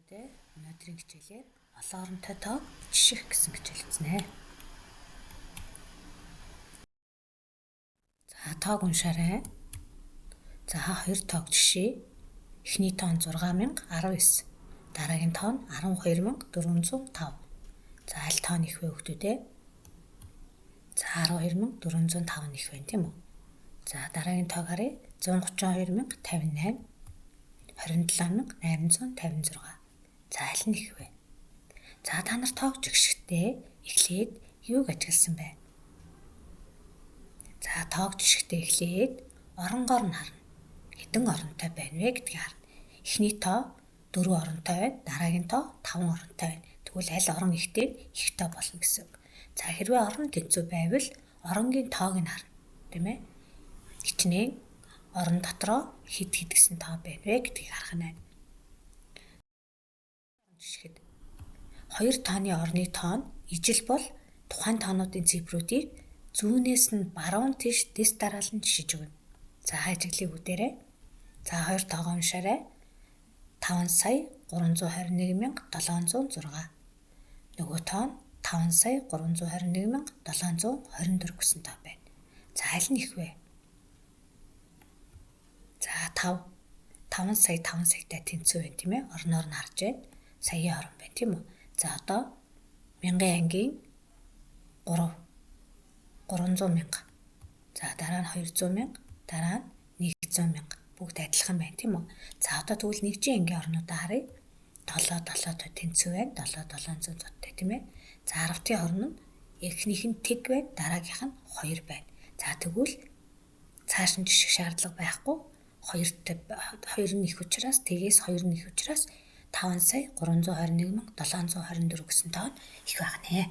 Өнөөдрийн хичээлээр олон оронтой тоо жиших гэсэн хичээл үзнэ. За тоог уншаарай. За хоёр тоог жишээ. Эхний тоо нь 6019. Дараагийн тоо нь 12405. За аль тоо нь их вэ хүүхдүүд ээ? За 12405 нь их байна тийм үү? За дараагийн тоог харъя. 132058. 27856. За аль нь их вэ? За та нар тоог жигшгтээ эхлээд юуг ажигласан бэ? За тоог жишгтээ эхлээд оронгоор нь харна. Хэдэн оронтой байна вэ гэдгийг харна. Эхний тоо 4 оронтой байна. Дараагийн тоо 5 оронтой байна. Тэгвэл аль орон ихтэй их тоо болно гэсэн үг. За хэрвээ орон тэнцүү байвал оронгийн тоог нь харна. Тийм ээ? Хичнээн орон дотроо хэд хэд гэсэн тоо байна вэ гэдгийг харах нь. Жишгэд хоёр тооны орны тоо нь ижил бол тухайн тоонуудын цифрүүдийг зүүнээс нь баруун тийш дэс дараалан жишиж өгнө. За ажиглыг үдээрэй. За хоёр тоогоо уншаарай. 5 сая 321 706. Нөгөө тоо нь 5 сая 321 724 гэсэн тоо байна. За аль нь их вэ? За 5 сая 5 саятай тэнцүү байна тийм ээ. Орноор нь харж байна. Саяын орон байна тийм үү? За одоо мянган ангийн 3 300 мянга. За дараа нь 200 мянга, дараа нь 100 мянга. Бүгд адилхан байна тийм үү? За одоо тэгвэл нэгжийн ангийн орнуудаа харъя. 7 7-той тэнцүү байна. 7 700 зоттой тийм ээ. За 10-ын орн нь эхнийх нь тэг байна, дараагийнх нь 2 байна. За тэгвэл цааш нь жишг шаардлага байхгүй. 2-тэй 2 нь их учраас тэгээс 2 нь их учраас 5 сая 321 724 гэсэн тоо нь их байх нэ.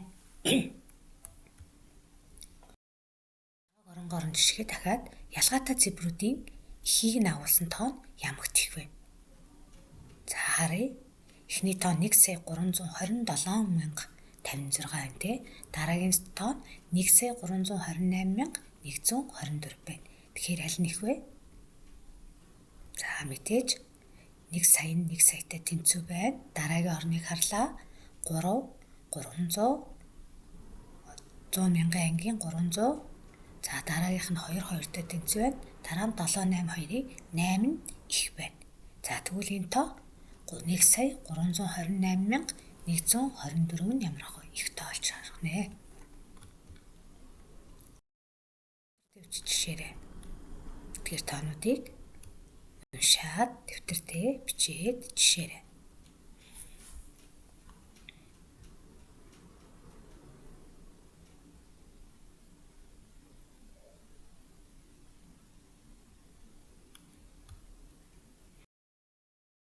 Оронгоор нь жишгээ дахиад ялгаатай цифрүүдийн ихийг нь агуулсан тоо нь ямагт их вэ? За харъя. Эхний тоо 1 сая 327 056 байна те. Дараагийн тоо нь 1 сая 328 124 байна. Тэгэхээр аль нь их вэ? За мэдээж 1 сая нь 1 саятай тэнцүү байна. Дараагийн орныг харлаа. 3 300 100 мянган ангийн 300. За дараагийнх нь 2 2-тай тэнцүү байна. Дараа нь 7 8 2-ыг 8 нь их байна. За тэгвэл энэ тоо 1 сая 328 124 нь ямар ах вэ? Их тоо болж харах нэ. Төвч жишээрээ. Тэгэхээр тоонуудыг уншаад дэвтэртээ бичээд жишээрээ.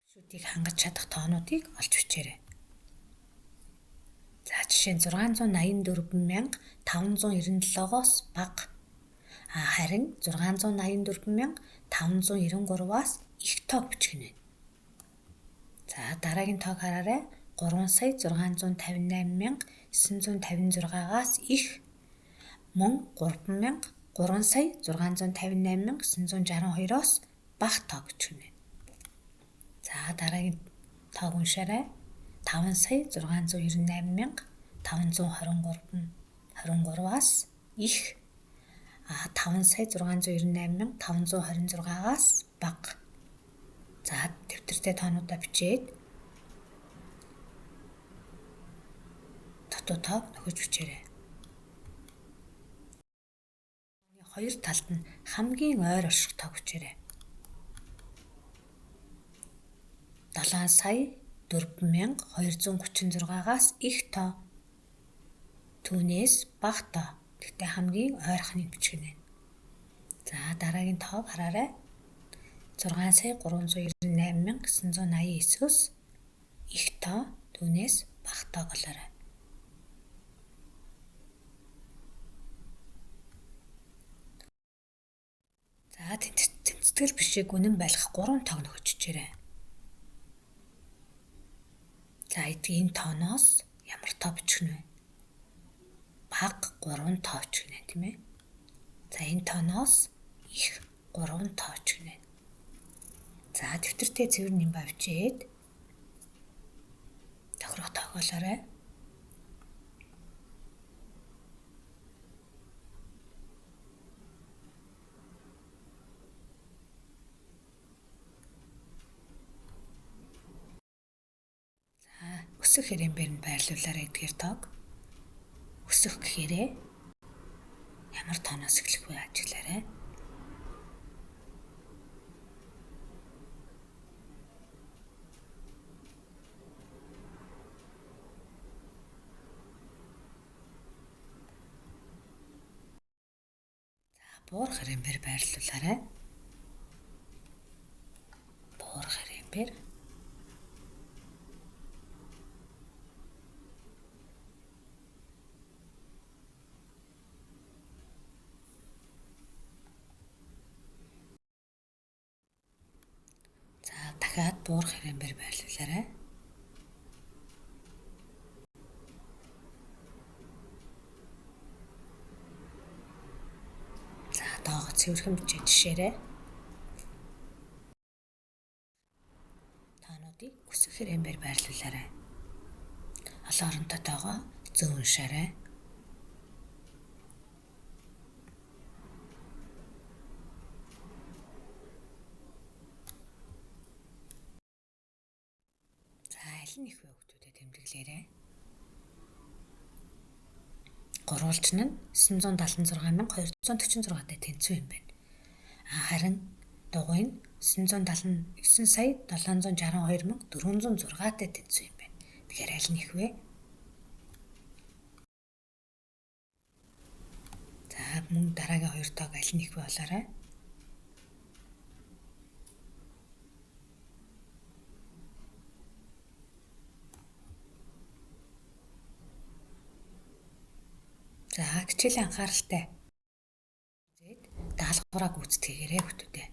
Шүдийг хангаж чадах тоонуудыг олж бичээрэй. За жишээ нь 684 597-оос бага. Харин 684 593-аас их тоог бичих нь байна. За дараагийн тоог хараарай. 3 сая 658 956-аас их мөн 3 сая 658 962-оос бага тоог бичих нь байна. За дараагийн тоог уншаарай. 5 сая 698 523 23-аас их 5 сая 698 526-аас бага. За дэвтэртээ тоонуудаа бичээд дутуу тоог нөхөж бичээрэй. Хоёр талд нь хамгийн ойр орших тоог бичээрэй. 7 сая 4236-аас их тоо. Түүнээс бага тоо. Гэхдээ хамгийн ойрхоныг бичих нь байна. За дараагийн тоог хараарай. 6 сая 398 989-өөс их тоо, түүнээс бага тоог олоорой. За тэнцэтгэл бишийг үнэн байлгах 3 тоог нөхөж бичээрэй. За эдгээр энэ тооноос ямар тоо бичих нь вэ? Бага 3 тоо бичих нь тийм ээ. За энэ тооноос их 3 тоо бичих нь. За дэвтэртээ цэвэр нэмбэ авчиад Тохирох тоогоолоорой. За, өсөх хэрэмбэр нь байрлуулаарай эдгээр тоог. Өсөх гэхээрээ ямар тооноос эхлэх вэ ажиглаарай. За, буурах хэрэмбэр байрлуулаарай. Буурах хэрэмбэр. За, дахиад буурах хэрэмбэр байрлуулаарай. За, доогоо цэвэрхэн бичээ жишээрэй. Тоонуудыг өсөх хэрэмбэр байрлуулаарай. Олон оронтой тоогоо зөв уншаарай. За, аль нь их вэ хүүхдүүдэд тэмдэглээрэй. Гурвалж нь 976,246-тай тэнцүү юм байна. Харин дугуй нь 979 сая 762,406-тай тэнцүү юм байна. Тэгэхээр аль нь их вэ? За, мөн дараагийн хоёр тоог аль нь их вэ болоорой. За, хичээлийн анхааралтай. Даалгавраа гүйцэтгэгээрэй хүүхдүүдээ.